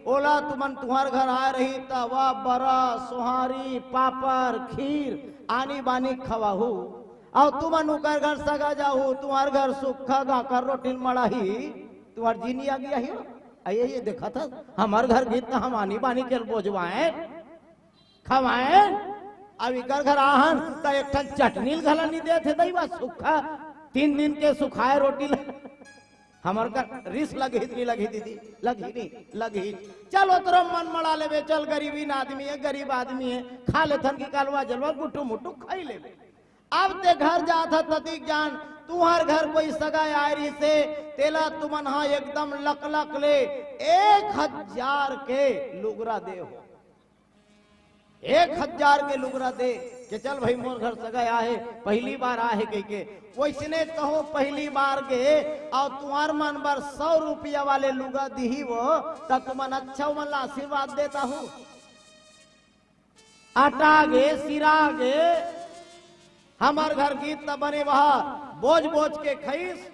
ओला तुमन तुम्हार घर आए रही, त वा बरा, सोहारी, पापड़, खीर, आनी बानी खवाहू। और तुमन उकर घर सगा जाहू, तुम्हार घर सुखा गाकर रोटी मड़ाही, तुम्हार जी नहीं आ गया ही। अये, ये देखा था, हमार घर गीत हम आनी बानी के बोझवाए, खवाए। अब इकर घर आहन त एक ठन चटनी घला नहीं देथे दई, बस सुखा तीन दिन के सुखाए रोटी ल-, हमर घर रिस लगही नहीं लगही दीदी, लगही नहीं लगही। चल ओतरो मन मड़ा लेबे, चल गरीबीन आदमी है, गरीब आदमी है, खा लेथन की कालवा जलवा गुट्टू मुट्टू खाई लेबे। अब ते घर जात ह ततिक जान, तुम्हार घर कोई सगा आए रही से, तेला तुमन हा एकदम लक लक ले एक हजार के लुगरा दे हो। एक हजार के लुगरा दे के चल भाई मोर घर सगा आहे, पहली बार आहे कह के। वैसने कहो पहली बार के और तुम्हार मन बर सौ रुपया वाले लुगा दिही वो, तब तुमन अच्छा मन ला आशीर्वाद देता हूँ। आटा गे, सिरा गे, हमर घर गीत त बने बहा, बोझ बोझ के खईस,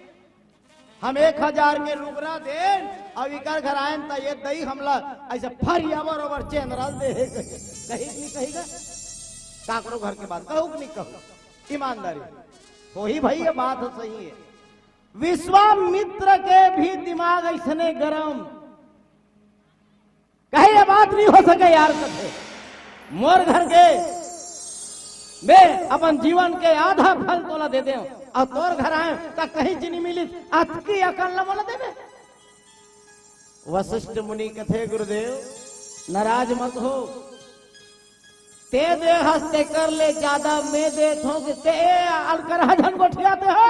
हम एक हजार के लुगरा देन, अब इकर घर आयन त ये दई हमला ऐसे फरिया बरोबर चेंदरल दे हे, कही, कही कि नहीं कही गा? काकरो घर के बात कहू कि नहीं कहू? ईमानदारी होही भाई, ये बात सही है। विश्वामित्र के भी दिमाग ऐसने गरम, कहे ये बात नहीं हो सके यार, कथे मोर घर के मैं अपन जीवन के आधा फल तोला दे दे, और तोर घर आए त कहीं चीनी मिलिस, अतकी अकल न मोला देबे। वशिष्ठ मुनि कथे गुरुदेव नाराज मत हो, ते दे हस तेकर ले ज्यादा मैं देत हों कि ते अलकरहा झन गोठियाते हो।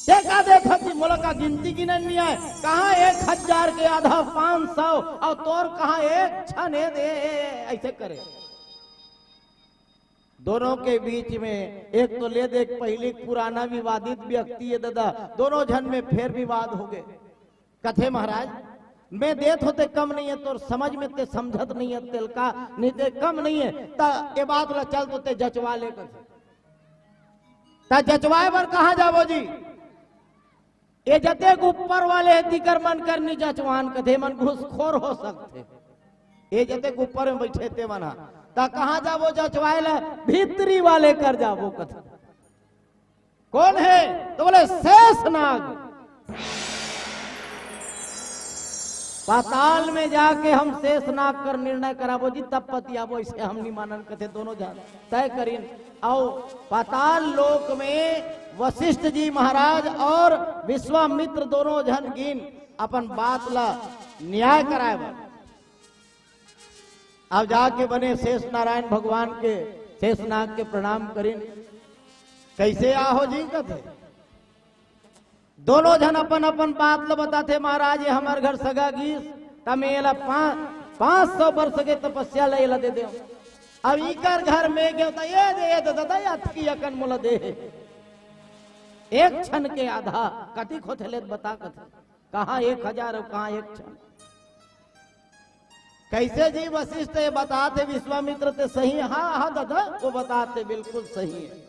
ते का देत हस कि मोला का गिनती गिनन नहीं आए? कहाँ एक हजार के आधा पाँच सौ और तोर कहाँ एक छन हे दे ऐसे करे। दोनों के बीच में एक तो ले देख पहली पुराना विवादित व्यक्ति है दादा, दोनों झन में फेर विवाद हो गए। कथे महाराज, मैं देत हों ते कम नहीं है, तोर समझ में ते समझत नहीं है, तेल का नहीं ते कम नहीं है, त ये बात ला चल तो ते जचवा ले कथे। त जचवाए बर कहाँ जाबो जी? ये जतेक ऊपर वाले हे तिकर मन कर नहीं जचवान कथे, मन घुसखोर हो सकथे। ये जतेक ऊपर में बैठे ते मन हा, त कहाँ जाबो जचवाए ला? भीतरी वाले कर जाबो कथे। कौन है? तो बोले शेषनाग। पाताल में जाके हम शेषनाग कर निर्णय कराबो जी, तब पतियाबो, इसे हम नहीं मानन, कथे दोनों झन तय करिन। अउ पाताल लोक में वशिष्ठ जी महाराज और विश्वामित्र दोनों झन गिन अपन बात ला न्याय कराए बर। अब जाके बने शेष नारायण भगवान के, शेषनाग के प्रणाम करिन। कैसे आहो जी कथे? दोनों झन अपन अपन बात ल बताथे, महाराज ये हमर घर सगा गीस, त मैं एला पाँच, पाँच सौ वर्ष के तपस्या ल एला दे देव। अब इकर घर में गेव त ये दे, ये दे, दादा, ये अतकी अकन मोला दे हे। एक क्षण के आधा कतिक होथे ले बता कथे। कहाँ एक हजार अउ कहाँ एक क्षण। कैसे जी वशिष्ठ ये बताथे विश्वामित्र ते सही हे? हाँ, हाँ दादा, वो बताथे बिल्कुल सही हे।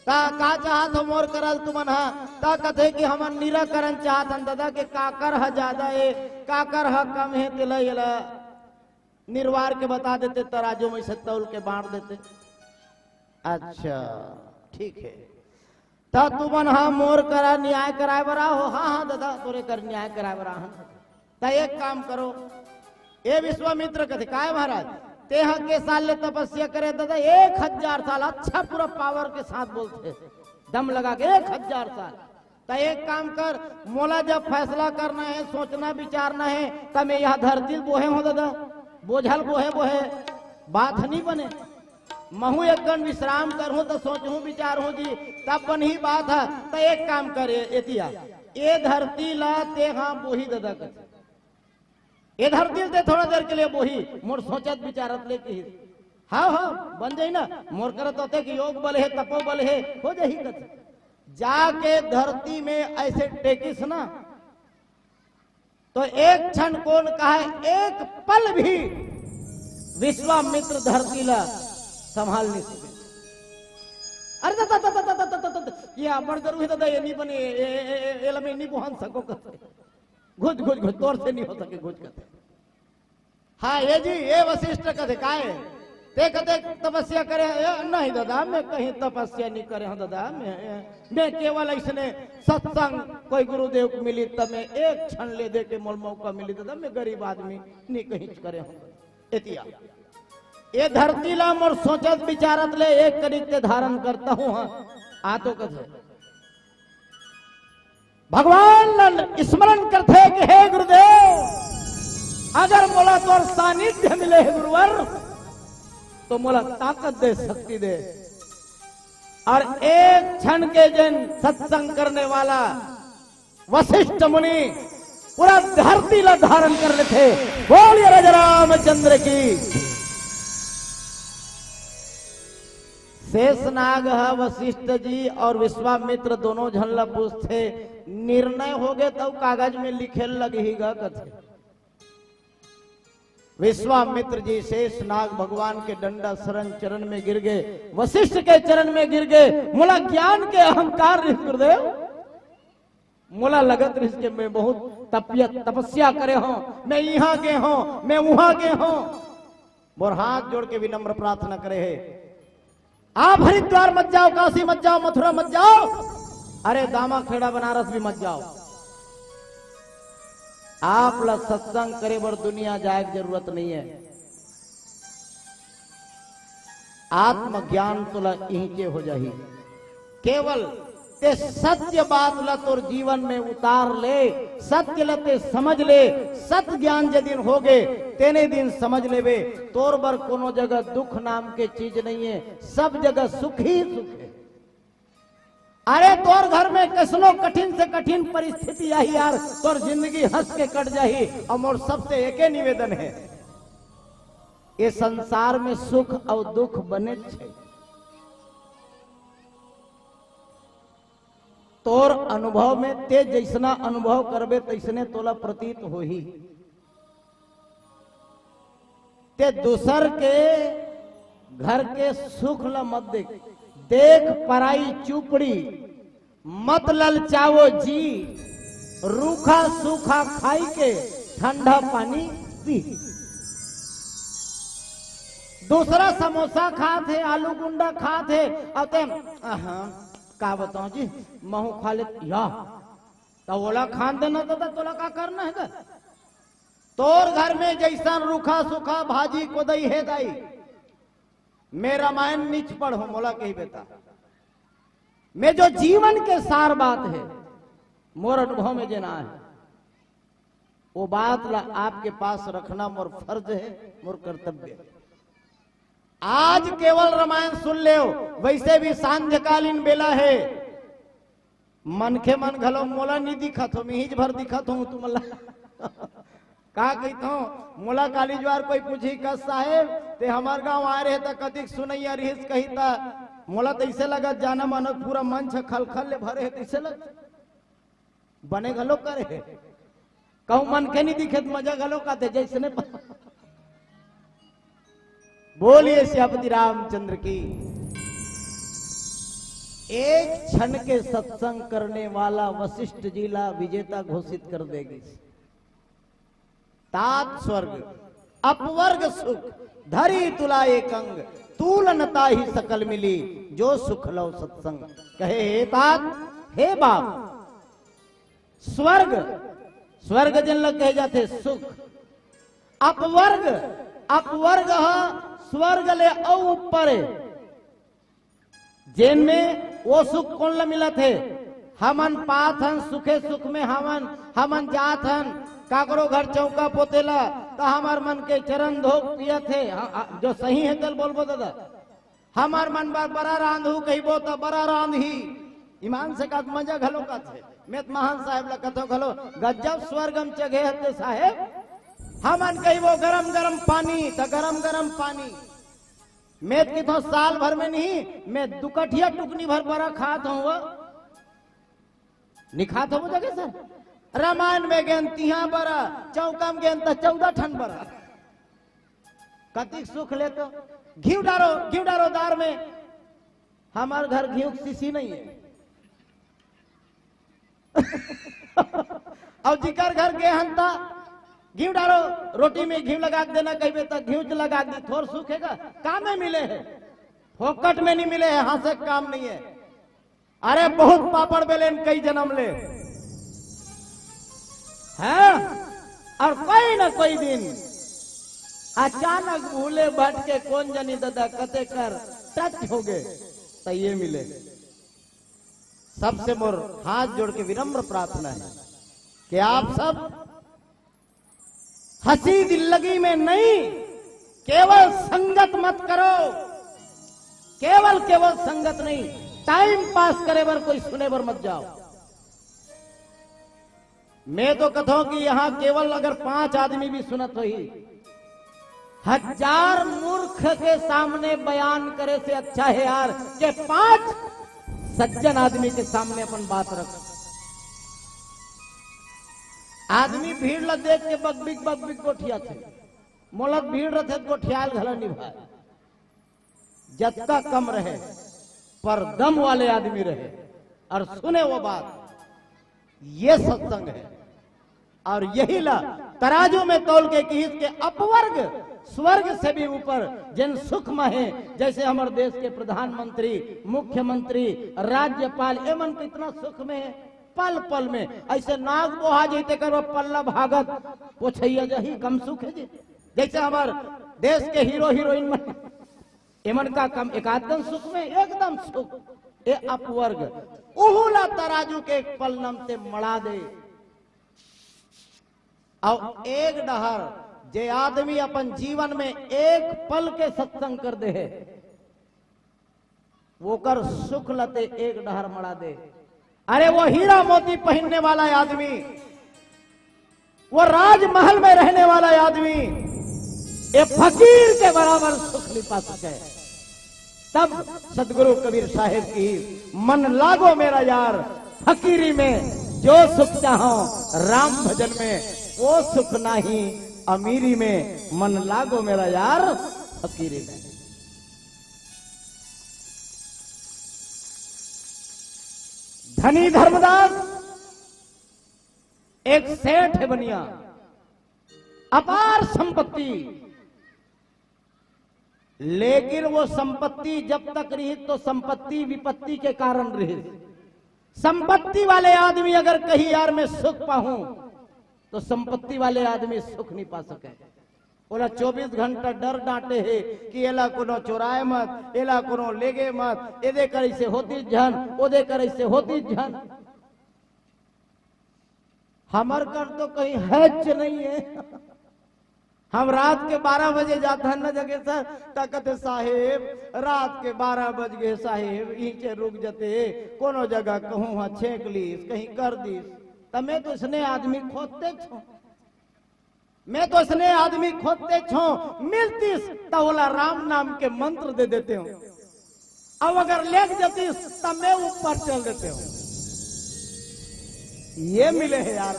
का, का चाहत हो मोर करल तुमन हा? त कथे कि हमन निराकरण चाहत हन दादा, के काकर ह ज्यादा हे, काकर ह कम हे, तेला एला निर्वार के बता देते, तराजू में से तौल के बांट देते। अच्छा, ठीक हे। त तुमन हा मोर करा न्याय कराए बर आहो? हाँ, हाँ दादा, तोरे कर न्याय कराए बर आहन। त एक काम करो, ए विश्वामित्र कथे, काय महाराज, तेहा के साल ले तपस्या करे दादा? एक हजार साल। अच्छा, पूरा पावर के साथ बोलथे, दम लगा के, एक हजार साल। त एक काम कर, मोला जब फैसला करना हे, सोचना विचारना हे, त मैं यह धरती ल बोहे हों दादा, बोझल बोहे बोहे बात नहीं बने। महूं एक कन विश्राम करहूं त सोचहूं विचारहूं जी, तब बनही बात हे। त एक काम कर, ए-, एतिया, ए धरती ला तेहा बोही दादा कथे। ए धरती ल ते थोड़ा देर के लिए बोही, मोर सोचत विचारत ले किहिस। हाँ, हाँ, बन जाही ना, मोर करा तो अतेक योग बल हे, तपो बल हे, हो जाही कथे। जाके धरती में ऐसे टेकिस ना, तो एक क्षण कोन कहे, एक पल भी विश्वामित्र धरती ला संभाल नहीं सके। अरे दादा, दादा, दादा, दादा, दादा, ये अब्बड़ गरू हे दादा, ये नहीं बने, ए, ए, ए, ए, एला मैं नहीं बोहन सको कथे। घुच, घुच, घुच, तोर से नहीं हो सके, घुच कथे। हाँ, ए जी, ए वशिष्ठ कथे, काय? ते कतेक तपस्या करे हस? ए, नहीं दादा, मैं कहीं तपस्या नहीं करे हों दादा, मैं, मैं केवल अइसने सत्संग कोई गुरुदेव के मिली, तब मैं एक क्षण ले दे के मोला मौका मिली दादा, मैं गरीब आदमी नहीं कहीं करे हों। एतिया, ए धरती ला मोर सोचत विचारत ले एक कनिक ते धारण करत हों, हाँ, आ तो कथे। भगवान ला स्मरण करथे कि हे गुरुदेव, अगर मोला तोर सानिध्य मिले हे गुरुवर, तो मोला ताकत दे, शक्ति दे। अउ एक क्षण के जेन सत्संग करने वाला वशिष्ठ मुनि पूरा धरती ला धारण कर लेथे। बोलिए राजा रामचंद्र की। शेषनाग ह वशिष्ठ जी अउ विश्वामित्र दोनों झन ला पूछथे, निर्णय होगे त कागज में लिखे लगही गा कथे। विश्वामित्र जी शेषनाग भगवान के डंडा शरण चरण में गिर गे, वशिष्ठ के चरण में गिर गे। मोला ज्ञान के अहंकार रिहिस गुरुदेव, मोला लगत रिहिस कि मैं बहुत तपियत, तपस्या करे हों, मैं इहां गे हों, मैं उहां गे हों। मोर हाथ जोड़ के विनम्र प्रार्थना करे हे, आप हरिद्वार मत जाव, काशी मत जाव, मथुरा मत जाव, अरे दामाखेड़ा बनारस भी मत जाव। आप ला सत्संग करे बर दुनिया जाए के जरूरत नहीं हे। आत्मज्ञान तोला इहिंचे हो जाही। केवल ते सत्य बात ला तोर जीवन में उतार ले, सत्य ला ते समझ ले, सत ज्ञान जे दिन होगे, तेने दिन समझ लेबे, तोर बर कोनो जगह दुख नाम के चीज नहीं हे, सब जगह सुख ही सुख हे। अरे तोर घर में कइसनो कठिन से कठिन परिस्थिति आही यार, तोर जिंदगी हंस के कट जाही। अउ मोर सबसे एके निवेदन हे, ए संसार में सुख अउ दुख बनेच हे। तोर अनुभव में ते जइसना अनुभव करबे तइसने तोला प्रतीत होही। ते दूसर के घर के सुख ल मत देख, देख पराई चुपड़ी, मत ललचावो जी, रूखा सूखा खाई के ठंडा पानी पी। दूसरा समोसा खात हे, आलू गुंडा खात हे, अउ ते, अहा, का बतावं जी, महूं खा लेत, या, त ओला खान देना दादा, तोला का करना हे गा? तोर घर में जैसन रूखा सूखा भाजी कोदई हे दाई, मैं रामायण निच पढ़ो मोला कही बेटा, मैं जो जीवन के सार बात है, मोर अनुभव में जेना है, वो बात ला आपके पास रखना मोर फर्ज है, मोर कर्तव्य है। आज केवल रामायण सुन लेव, वैसे भी सांझकालीन बेला है, मनखे मन घलो मोला नी दिखत हो, मिहिज भर दिखत हो तुमला। का कहित हो, मोला काली ज्वार कोई पूछी, "कस साहेब, ते हमर गांव आए रहे त कतिक सुनैया रिहिस?" कही त मोला तैसे लगत जाना मानो पूरा मंच खलखल ले भरे हे, तैसे लगत। बने घलो करे हे। कहूं मनखे नी दिखे त मजा घलो आथे, जैसने प-, बोलिए सियापति रामचंद्र की। एक क्षण के सत्संग करने वाला वशिष्ठ जी ला विजेता घोषित कर देगी। तात स्वर्ग अपवर्ग सुख, धरी तुला एक अंग, तूल न ताहि सकल मिली, जो सुख लव सत्संग। कहे, हे तात, हे बाप, स्वर्ग, स्वर्ग जेन ल कहे जाथे सुख, अपवर्ग, अपवर्ग ह स्वर्ग ले अउ ऊपर हे। जेन में वो सुख कोन ल मिलत हे? हमन पात हन, सुखे सुख में हवन, हमन जात हन, काकरो घर चौका पोतेला, त हमर मन के चरण धोक पियत हे। ह-, ह-, जो सही हे, तेल बोलबो दादा। हमर मन बर बरा रांधहू कहिबो, त बरा रांधही। ईमान से कहत मजा घलो कहत हे। मैं त महान साहेब ल कथो घलो, "गजब स्वर्ग म चघे हते साहेब।" हमन कहिबो, "गरम गरम पानी," त गरम गरम पानी। मैं त किथों साल भर में नहीं, मैं दुकठिया टुकनी भर बरा खात हूं वो। नहीं खात हो जगह सर? रामायण में गेन तिहां बरा, चौका म गेन त चौदह ठन बरा। कतिक सुख ले तो। घीव डारो, घीव डारो दार में। हमार घर घीव के सीसी नहीं है। अउ जिकर घर गे हन त घीव डारो, रोटी में घीव लगा के देना कहिबे त घीव च लगा दी, थोर सुख हे गा, कामे मिले हे, फोकट में नहीं मिले हे, हांसे के काम नहीं हे। अरे बहुत पापड़ बेलेन कई जनम ले, हैं? अउ कोई न कोई दिन अचानक भूले भटके कोन जनी ददा कते कर टच होगे त ये मिले। सबसे मोर हाथ जोड़ के विनम्र प्रार्थना हे कि आप सब हंसी जिंदगी में नहीं, केवल संगत मत करो, केवल, केवल संगत नहीं, टाइम पास करे बर कोई सुने बर मत जाओ। मैं तो कथों कि यहां केवल अगर पांच आदमी भी सुनत होही, हजार मूर्ख के सामने बयान करे से अच्छा हे यार के पांच सज्जन आदमी के सामने अपन बात रख। आदमी भीड़ ला देख के बगबिग बगबिग गोठियाथे, मोला भीड़ रथे त गोठियाल घला निभाए। जतका कम रहे, पर दम वाले आदमी रहे अउ सुने वो बात, ये सत्संग हे। अउ यही ला तराजू में तौल के किहिस के अपवर्ग स्वर्ग से भी ऊपर जेन सुख में हे, जैसे हमर देश के प्रधानमंत्री, मुख्यमंत्री, राज्यपाल, एमन कितना सुख में हे, पल पल में ऐसे नाग बोहा जैते कर वो पल्ला भागत पोछैया जही कम सुख हे जी। जैसे हमर देश के हीरो हीरोइन मन एमन का कम एकादम सुख में एकदम सुख, ए अपवर्ग, उहू ला तराजू के एक पलनम ते मड़ा दे। अउ एक डहर जे आदमी अपन जीवन में एक पल के सत्संग कर दे हे, वोकर सुख ला ते एक डहर मड़ा दे। अरे वो हीरा मोती पहिनने वाला आदमी, वो राजमहल में रहने वाला आदमी ये फकीर के बराबर सुख नहीं पा सके। तब सदगुरु कबीर साहेब की, "मन लागो मेरा यार फकीरी में, जो सुख चाहो राम भजन में, वो सुख नाही अमीरी में, मन लागो मेरा यार फकीरी में।" धनी धर्मदास एक सेठ हे बनिया, अपार संपत्ति, लेकिन वो संपत्ति जब तक रही तो संपत्ति विपत्ति के कारण रही। संपत्ति वाले आदमी अगर कही, "यार, मैं सुख पाहूं," तो संपत्ति वाले आदमी सुख नहीं पा सके। ओला चौबीस घंटा डर डांटे हे कि एला कोनो चोराए मत, एला कोनो लेगे मत, एदे करे से होतिस झन, ओदे करे से होतिस झन। हमर कर तो कहीं हैच नहीं है। हम रात के बारह बजे जात हन ना जगेसर, त कथे, "साहेब, रात के बारह बज गए साहेब, इहिंचे रुक जते, कोनो जगह कहूँ हा छेंक लीस, कहीं कर दीस।" त मैं तो इसने आदमी खोजते छो, मैं तो इसने आदमी खोजते छो, मिलतीस त ओला राम नाम के मंत्र दे देते हो। अब अगर लेग जतीस, तब मैं ऊपर चल देते हो। ये मिले हैं यार।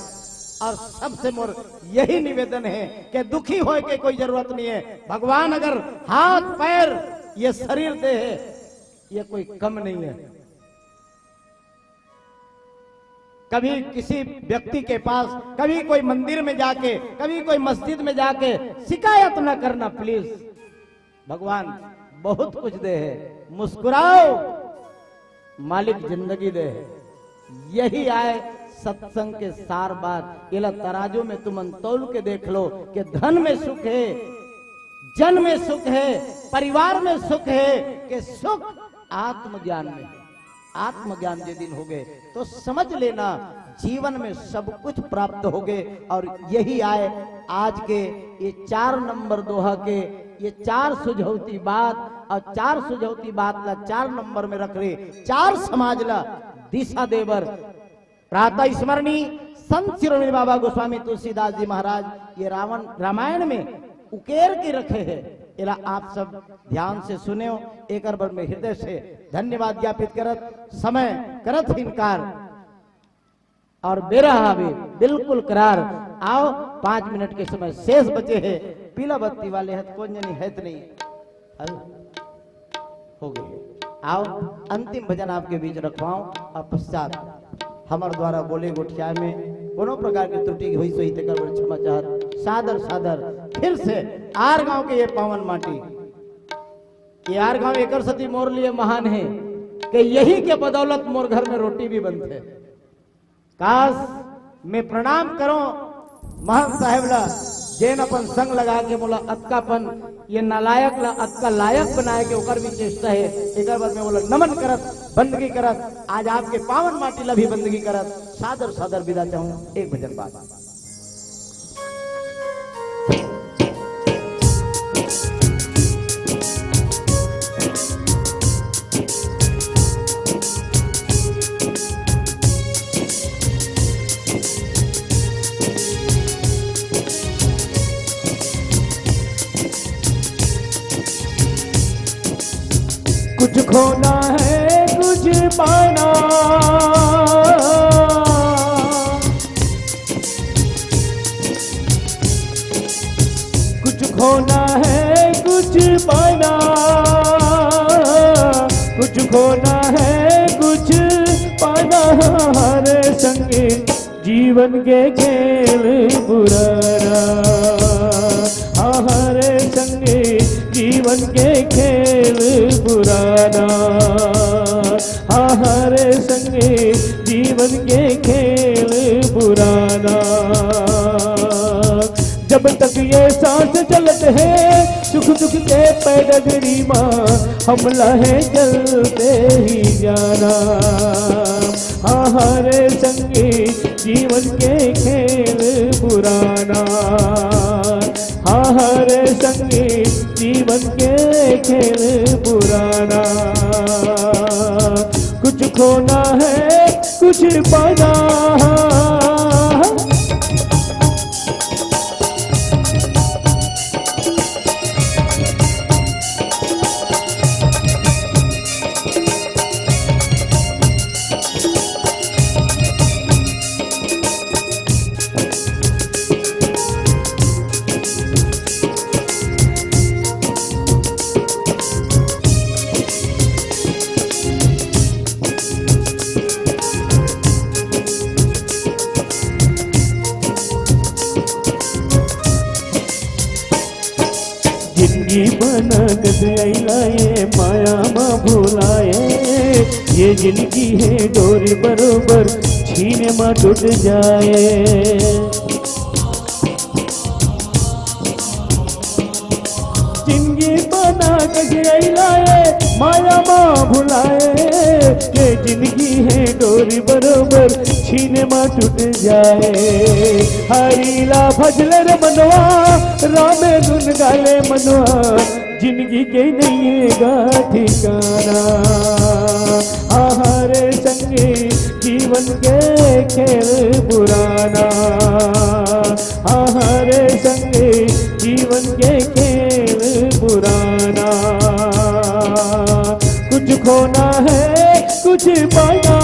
और सबसे मोर यही निवेदन है कि दुखी होए के कोई जरूरत नहीं है। भगवान अगर हाथ पैर ये शरीर दे है, ये कोई कम नहीं है। कभी किसी व्यक्ति के पास, कभी कोई मंदिर में जाके, कभी कोई मस्जिद में जाके शिकायत न करना, प्लीज। भगवान बहुत कुछ दे है, मुस्कुराओ, मालिक जिंदगी दे है। यही आय सत्संग के सार बात। एला तराजू में तुमन तौल के देख लो कि धन में सुख है, जन में सुख है, परिवार में सुख है, कि सुख आत्मज्ञान में है। आत्मज्ञान जे दिन होगे तो समझ लेना, जीवन में सब कुछ प्राप्त होगे। और यही आय आज के ये चार नंबर दोहा के ये चार सुझौती बात, और चार सुझौती बात ला चार नंबर में रख रहे, चार समाज ला दिशा देबर प्रातः स्मरणी संत शिरोमणि बाबा गोस्वामी तुलसीदास जी महाराज ये रावण रामायण में उकेर के रखे हैं। एला आप सब ध्यान से सुनेव, एकर बर मैं हृदय से धन्यवाद ज्ञापित करत समय करत हिनकार। और बेरा हावे बिल्कुल करार। आओ, पाँच मिनट के समय शेष बचे है। पीला बत्ती वाले हत कोन जनी हत नहीं। हेलो? हो गए। आओ, अंतिम भजन आपके बीच रखवाओ और पश्चात हमर द्वारा बोले गोठियाए में कोनो प्रकार के त्रुटि होइस होही तेकर बर क्षमा चाहत सादर सादर फिर से आर गांव के ये पावन माटी, ये आर गांव एकर सती मोर लिए महान है कि यही के बदौलत मोर घर में रोटी भी बनथे। काश, मैं प्रणाम करों महंत साहेब ला, जेन अपन संग लगा के मोला अतका अपन ये नालायक ला अतका लायक बनाए के ओकर भी चेष्टा है। एकर बर मैं ओला नमन करत, बंदगी करत, आज आपके पावन माटी ला भी बंदगी करत, सादर सादर विदा चाहूं। एक भजन बाद। कुछ खोना है, कुछ पाना। कुछ खोना है, कुछ पाना। कुछ खोना है, कुछ पाना। हरे संगी जीवन के खेल पुराना। हरे संगी जीवन के खेल पुराना। हरे संगी जीवन के खेल पुराना। जब तक ये सांस चलत है, सुख दुख के पैडगरी मा, हमला है चलते ही जाना। हरे संगी जीवन के खेल पुराना। हरे संगी जीवन के खेल पुराना। कुछ खोना है, कुछ पाना। जिंदगी बनगत अइला ये माया मा भुलाए, ये जिंदगी है डोरी बरोबर छीने मा टूट जाए। कइसे अइला ए माया मा भुलाए, के जिनगी हे डोरी बरोबर छीने मा टूट जाए। हरि ला भजले रे मनवा, रामे गुन गाले मनवा, जिनगी के नइये गा ठिकाना। आहा रे संगी, जीवन के खेल पुराना। आहा रे संगी, जीवन के खेल पुराना। कुछ खोना है, कुछ पाना।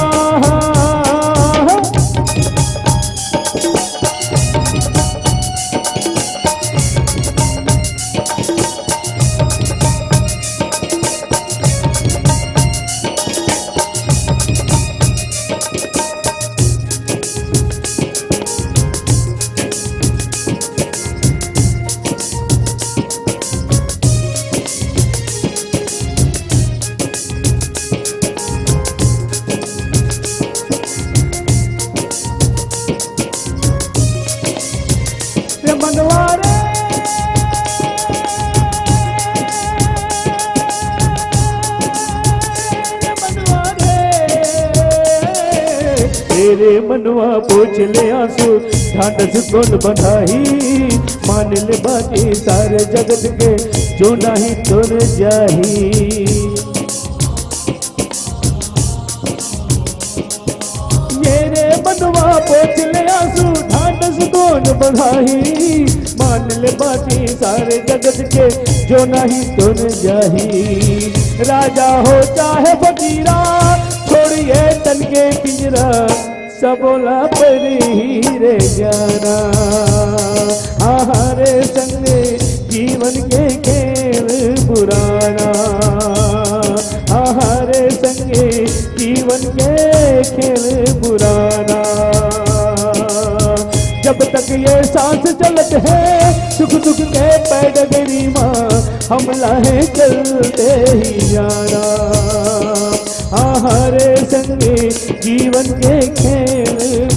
रे मनवा रे, रे मनवा रे। तेरे मनवा पोछ ले आंसू, ढांढस कोन बंधाही। मान ले बाकी सारे जगत के, जो नाही तोर जाही। ये रे मनवा पोछ ले आंसू, ढांढस कोन बंधाही। मान ले बाकी सारे जगत के, जो नाही तोर जाही। राजा हो चाहे फकीरा, छोड़िए तन के पिंजरा, सबोला परही रे जाना। आहा रे संगे, जीवन के खेल पुराना। आहा रे संगे, जीवन के खेल पुराना। जब तक ये सांस चलत हे, सुख दुख के पैडगरी मा, हमला हे चलते ही जाना। आहा रे संगे, जीवन के खेल